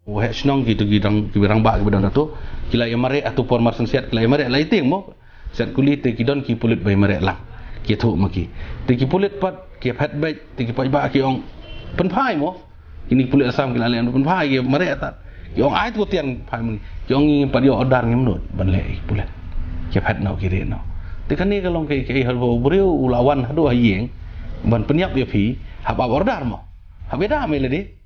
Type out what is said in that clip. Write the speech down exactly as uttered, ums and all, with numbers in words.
Waheh shnong ki tu ki dang ki rangbah ki ba don atu. Ki la ïa mareh atu por mar shen siat ki la ïa mareh la ïa tieng mo. Siat kuli te ki don ki pulit ba ïa mareh lang. Ki thuh ma ki. Te ki pulit pat ki phet bej te ki paidbah ki ong pynphai mo. Kini pulit Assam ki la leh pynphai ki mareh tat. Ki ong ai tu tian phai mo. Ki ong ngi pat ïoh order ngim nud ban leh ki pulit. Ki phet no ki re no. Te kane ka long kai kai hal bo briew u la wan haduh ha ïing ban pynïap ïa phi hap ap order mo. Hap ïa da me lady.